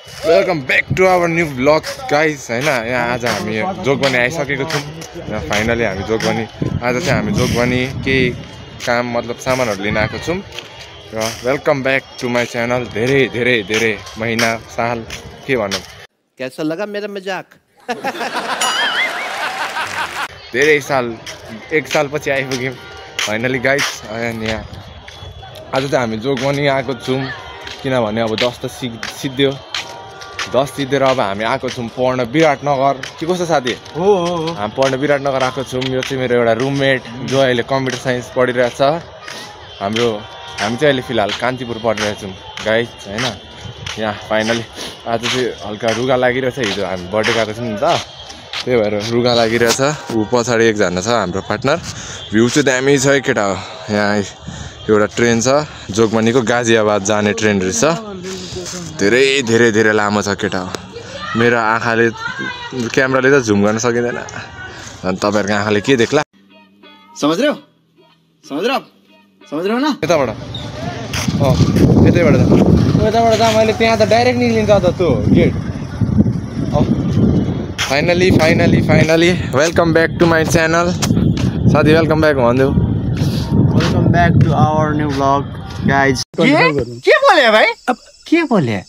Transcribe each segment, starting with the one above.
Welcome back to our new vlog guys हैन। यहाँ आज हामी जोगबनी आइसकेको छौँ। फाइनली हामी जोगबनी आज चाहिँ हामी जोगबनी केही काम मतलब सामानहरू लिन आएको छौँ र welcome back to my channel. धेरै धेरै धेरै महिना साल के भनौँ। कैसा लगा मेरा मजाक? धेरै साल एक साल पछि आइपुग्यौँ फाइनली गाइस। अनि यहाँ आज चाहिँ हामी जोगबनी आएको छौँ किनभने अब 10 त सिद्धियो। 10 सिद्धेर अब हामी आएको छौँ पढ्न विराटनगर। के कस्तो साथी हो हामी पढ्न विराटनगर आएको छौँ। यो चाहिँ मेरो एउटा रुममेट जो अहिले कम्प्युटर साइन्स पढिरहेछ। हामी चाहिँ अहिले फिलहाल कान्तिपुर पढिरहेछौँ गाइस हैन। यहाँ फाइनली आज चाहिँ हल्का रुगा लागिरहेछ। हिजो हामी बर्थडे गएको छौँ नि त, त्यही भएर रुगा लागिरहेछ। ऊ पछाडि एकजना छ हाम्रो पार्टनर। भ्यू चाहिँ दामी छ केटा हो। यहाँ एउटा ट्रेन छ जोगबनीको गाजियाबाद जाने ट्रेन रहेछ। धेरै धेरै धेरै लामो छ केटा हो। मेरो आँखाले क्यामेराले त जुम गर्न सकिँदैन। अनि तपाईँहरूको आँखाले के देख्ला? समझ रहे हो ना? यताबाट यतैबाट त मैले त्यहाँ त डाइरेक्ट निक्लिन्छ त त्यो gate. Finally welcome back to my channel. साथी वेलकम बैक भनिदेऊ। Welcome back to our new vlog guys. के बोले भाई? अब के बोले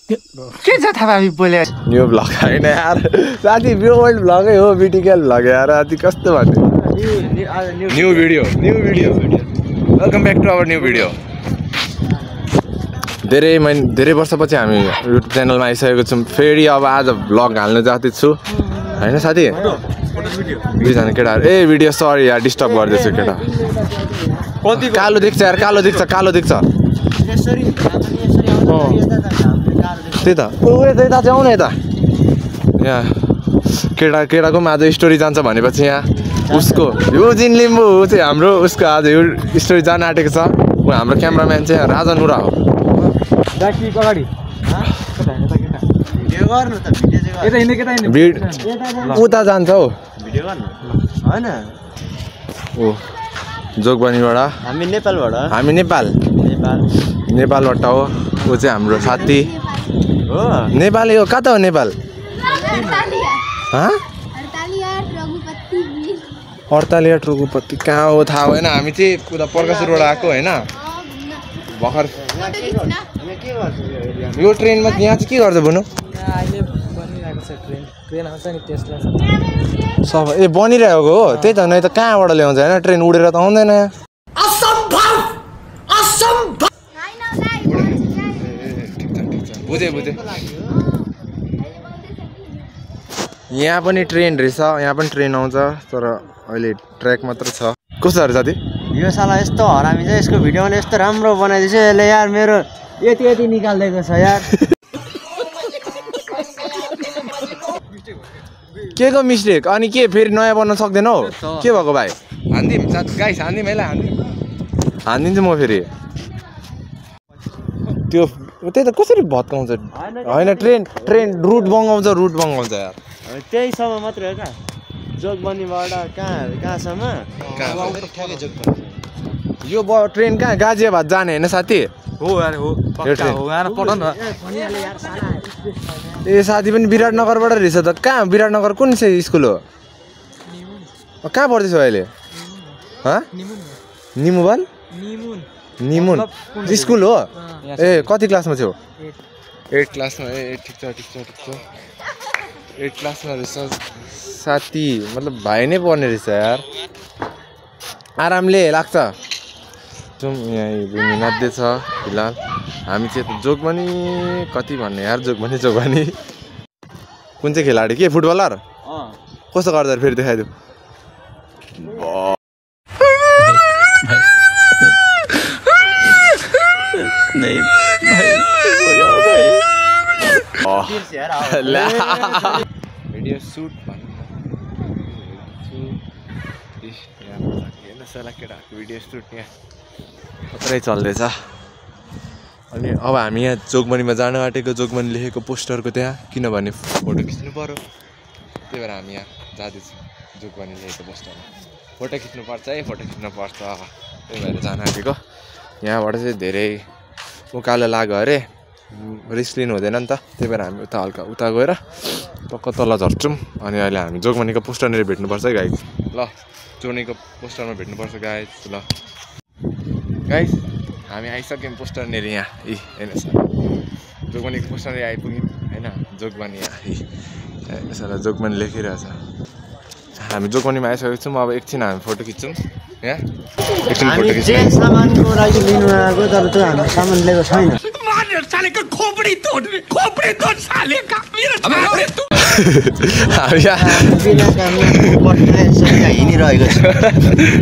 के जथाभावी बोले? न्यू ब्लग होइन यार साथी, ब्यो वर्ल्ड ब्लगै हो, बिटिकल ब्लग यार। साथी कस्तो भन्ने new video welcome back to our new video. धेरै वर्षपछि हामी युट्युब च्यानलमा आइसकेको छौँ। फेरि अब आज ब्लग हाल्न जाँदैछु होइन साथी। दुईजना केटाहरू ए भिडियो सरी यार डिस्टर्ब गर्दैछु केटा। कालो देख्छ यार, कालो देख्छ त्यही त। यता चाहिँ आउन यता। यहाँ केटाको पनि आज स्टोरी जान्छ भनेपछि यहाँ उसको यो जिन लिम्बू चाहिँ हाम्रो उसको आज यो स्टोरी जान आँटेको छ। ऊ हाम्रो क्यामराम्यान चाहिँ राजा नुरा हो। उता जान्छ हौ होइन ओ जोगबनीबाट। हामी नेपालबाट हो। ऊ चाहिँ हाम्रो साथी हो। नेपाली हो। कता हो नेपाल? हड्तालिया रघुपति कहाँ हो थाहा होइन। हामी चाहिँ उता पर्कासुरबाट आएको होइन भर्खर। यो ट्रेनमा यहाँ चाहिँ के गर्छ भन्नु? सब ए बनिरहेको हो त्यही त। नै त कहाँबाट ल्याउँछ होइन, ट्रेन उडेर त आउँदैन। बुझेँ यहाँ पनि ट्रेन रहेछ, यहाँ पनि ट्रेन आउँछ तर अहिले ट्र्याक मात्र छ। कस्तो छ साथी? यो साला यस्तो हरामी चाहिँ यसको भिडियो पनि यस्तो राम्रो बनाइदिएछ यसले यार। मेरो यति निकालिदिएको छ यार। के को मिस्टेक? अनि के फेरि नयाँ बनाउन सक्दैनौ? के भएको भाइ? हान्दिम गाइस, हान्दिम यसलाई हानिदिन्छु म फेरि। त्यो त्यही त कसरी भत्काउँछ होइन। ट्रेन रुट बङ्गाउँछ यार। त्यही सम्म मात्रै हो क्या जोगबनीबाट कहाँसम्म? यो ट्रेन कहाँ गाजियाबाद जाने होइन साथी? हो यार हो पठाउ न। ए साथी पनि विराटनगरबाट रहेछ त। कहाँ विराटनगर कुन चाहिँ स्कुल हो? कहाँ पढ्दैछौ अहिले? निमुन स्कुल हो। ए कति क्लासमा छौ? 8 क्लासमा। ए ठिक छ। 8 क्लासमा रहेछ साथी। मतलब भाइ नै पढ्ने रहेछ यार। आरामले लाग्छ। जाउँ यहाँ मध्ये छ फिलहाल। हामी चाहिँ जोगबनी कति भन्ने यार। जोगबनी कुन चाहिँ खेलाडी? के फुटबलर? कस्तो गर्दा फेरि देखाइदेऊ। भिडियो सुट भिडियो सुट यहाँ थुप्रै चल्दैछ। अनि अब हामी यहाँ जोगबनीमा जान आँटेको। जोगबनी लेखेको पोस्टरको त्यहाँ किनभने फोटो खिच्नु पर्यो, त्यही भएर हामी यहाँ जाँदैछौँ। जोगबनी लेखेको पोस्टरमा फोटो खिच्नुपर्छ है, त्यही भएर जान आँटेको। यहाँबाट चाहिँ धेरै उकालो लाग्यो अरे रिस्क लिनु हुँदैन नि त, त्यही भएर हामी उता हल्का उता गएर टक्क तल झर्छौँ। अनि अहिले हामी जोगबनीको पोस्टरनिर भेट्नुपर्छ है गाइज। ल जोगबनीको पोस्टरमा भेट्नुपर्छ गाइज। ल गाइज हामी आइसक्यौँ पोस्टरनिर यहाँ। हेर्नुहोस् जोगबनीको पोस्टरनिर आइपुग्यौँ होइन। जोगबनी यहाँ जोगबनी लेखिरहेछ। हामी जोगबनीमा आइसकेको छौँ। अब एकछिन हामी फोटो खिच्छौँ यहाँ। एकछिन फोटो खिच्छौँ। सामानको लागि लिनु आएको तर त्यो हामी सामान लिएको छैन। हिँडिरहेको छ।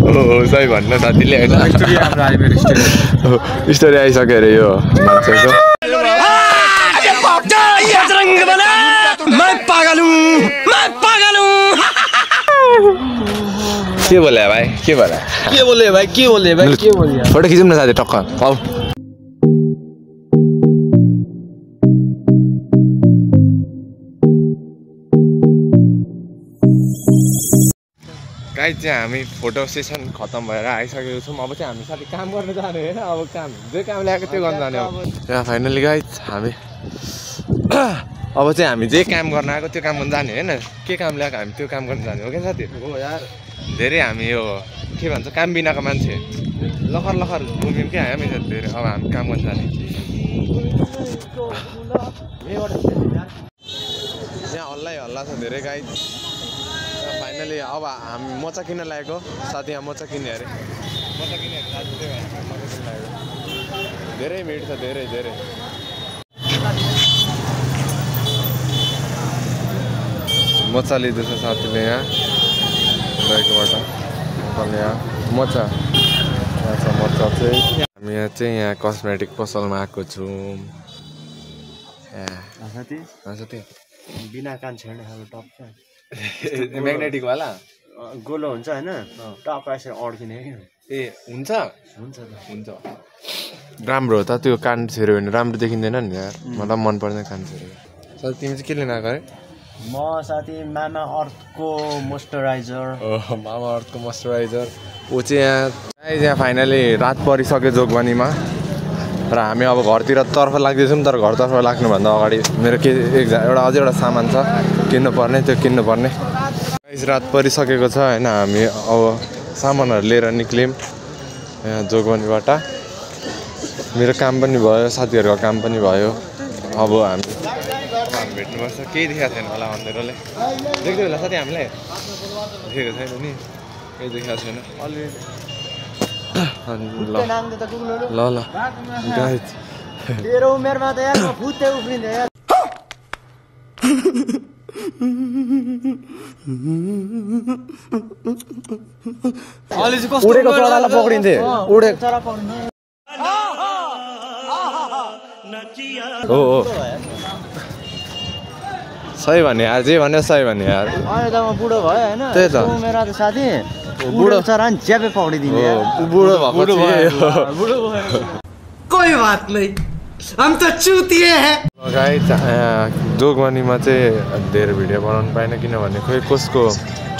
हो सही भन्न साथीले होइन। स्टोरी आइसक्यो अरे यो मान्छेको। के बोले भाइ के बोले फोटो खिचौँ न साथी टक्क आऊ। गाइज चाहिँ हामी फोटो सेसन खत्तम भएर आइसकेको छौँ। अब चाहिँ हामी साथी काम गर्न जाने होइन। अब काम जे काम ल्याएको त्यो गर्न जाने हो। यहाँ फाइनली गाइज हामी अब चाहिँ हामी जे काम गर्न आएको त्यो काम गर्न जाने होइन। के काम ल्याएको हामी त्यो काम गर्न जाने हो क्या साथी। हो यार धेरै हामी यो के भन्छ काम बिनाको मान्छे लखर लखर घुम्यौँ क्या हामी धेरै। अब हामी काम गर्न जाने। यहाँ हल्ला छ धेरै गाइज। फाइनली अब हामी मोचा किन्न लागेको साथी। यहाँ मोचा किन्ने अरे मोचा किन्ने साथी त्यही भएर मोचा किन्न लागेको। धेरै भिड छ धेरै धेरै। मोचा लिँदैछ साथीले यहाँ बाइकबाट। यहाँ मोचा यहाँ छ मोचा चाहिँ। हामी यहाँ चाहिँ यहाँ कस्मेटिक पसलमा आएको छौँ। साथी बिना कान छेड्ने खालको टप छ। म्याग्नेटिक वाला गोलो हुन्छ होइन। टप यसरी अड्किने क्या। ए हुन्छ हुन्छ राम्रो हो त। त्यो कान छेऱ्यो भने राम्रो देखिँदैन नि यार। मलाई मन पर्दैन कान छेऱ्यो। साथी तिमी चाहिँ के लिन आएको अरे? म साथी मामा अर्थको मोइस्चराइजर। मामा अर्थको मोइस्चराइजर। ऊ चाहिँ यहाँ फाइनली रात परिसक्यो जोगबनीमा र हामी अब घरतिर तर्फ लाग्दैछौँ। तर घरतर्फ लाग्नुभन्दा अगाडि मेरो के अझै एउटा सामान छ किन्नुपर्ने, त्यो किन्नुपर्ने। रात परिसकेको छ होइन। हामी अब सामानहरू लिएर निक्ल्यौँ यहाँ जोगबनीबाट। मेरो काम पनि भयो, साथीहरूको काम पनि भयो। अब हामी भेट्नुपर्छ। केही देखाएको छैन होला अँधेरोले। देख्दै होला साथी हामीलाई देखेको छैन नि, केही देखाएको छैन। ल ल गाइज तेरो उमेरमा त यार म फुत्ते उफ्रिँदै यार। उडेको चरालाई पक्रिन्थे। उडेको हो सही भने यार। जे भन्यो सही भन्यो यार। अहिले त म बुढो भयो होइन। त्यही त उमेरमा त साथी बुढो चरा नि च्यापे पक्रिदिने। बुढो भएको कोही बात नहीं हम तो चुतिए हैं। गाइज जोगबनीमा चाहिँ धेरै भिडियो बनाउनु पाएन किनभने खोइ कसको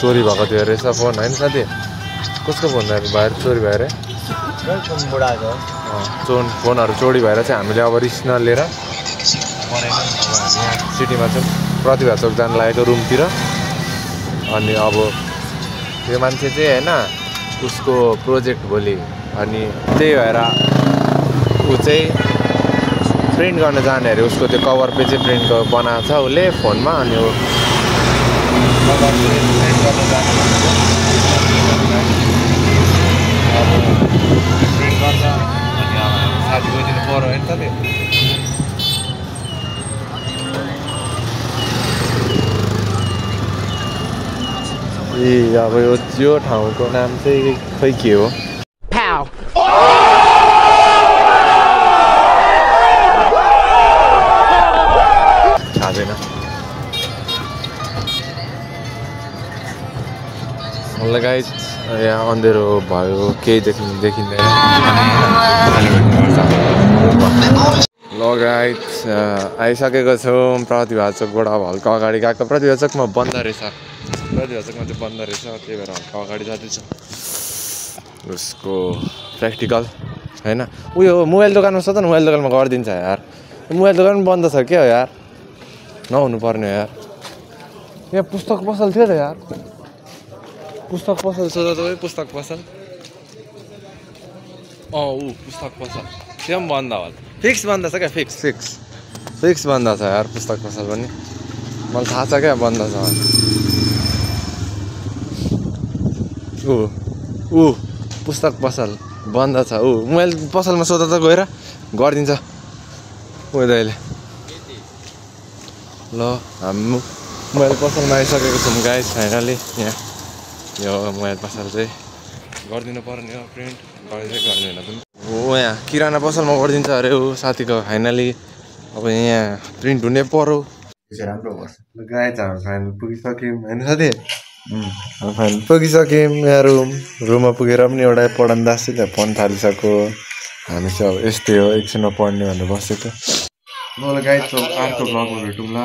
चोरी भएको थियो रहेछ फोन होइन साथी। कसको फोन भएर चोरी भएर बुढाको फोनहरू चोरी भएर चाहिँ हामीले अब रिस्क नलिएर बनाएन। अब हामी यहाँ सिटीमा चाहिँ प्रतिभा चोक जानु लागेको रुमतिर। अनि अब त्यो मान्छे चाहिँ होइन उसको प्रोजेक्ट भोलि। अनि त्यही भएर ऊ चाहिँ प्रिन्ट गर्न जाने अरे। उसको त्यो कभर पेज चाहिँ प्रिन्ट बनाएको छ उसले फोनमा। अनि ऊ कभर पेज प्रिन्ट गर्न जाने अब प्रिन्ट गर्छ। अनि अब हामी साथी गइदिनु पऱ्यो होइन त। ए अब यो ठाउँको नाम चाहिँ खै के हो? थाहा छैन। ल गाइज यहाँ अँधेरो भयो, केही देखिँदैन। ल गाइज आइसकेको छौँ प्रतिभा चोकबाट। अब हल्का अगाडि गएको। प्रतिभा चोकमा बन्द रहेछ। प्रतिभा चोकमा चाहिँ बन्द रहेछ, त्यही भएर हल्का अगाडि जाँदैछ। उसको प्र्याक्टिकल होइन। उयो मोबाइल दोकानमा छ त, मोबाइल दोकानमा गरिदिन्छ यार। मोबाइल दोकान पनि बन्द छ क्या हो यार नहुनु पर्ने हो यार यहाँ पुस्तक पसल थियो त यार पुस्तक पसल छ तपाईँ पुस्तक पसल ऊ पुस्तक पसल त्यो पनि बन्द होला फिक्स बन्द छ क्या फिक्स बन्द छ यार पुस्तक पसल पनि मलाई थाहा छ क्या बन्द छ ऊ पुस्तक पसल बन्द छ मोबाइल पसलमा सोध त गएर गरिदिन्छ दाइले ल हामी मोबाइल पसलमा आइसकेको छौँ गाइस फाइनली यहाँ यो मोबाइल पसल चाहिँ गरिदिनु पर्ने हो प्रिन्ट गरिदिँदैन पनि यहाँ किराना पसलमा गरिदिन्छ अरे साथीको फाइनली अब यहाँ प्रिन्ट हुने पर्यो राम्रो पर्छ गाइस हाम्रो फाइनल पुगिसक्यौँ होइन साथी फाइनल पुगिसक्यौँ यहाँ रुममा पुगेर पनि एउटा पढान दास चाहिँ त्यहाँ पढ्न थालिसक्यो हामी चाहिँ अब यस्तै हो एकछिनमा पढ्ने भनेर बसेको ल गाइस अर्को ब्लगमा भेटौँ ल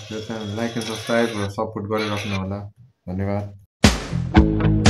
त्यो चाहिँ लाइक एन्ड सब्सक्राइब र सपोर्ट गरिराख्नु होला धन्यवाद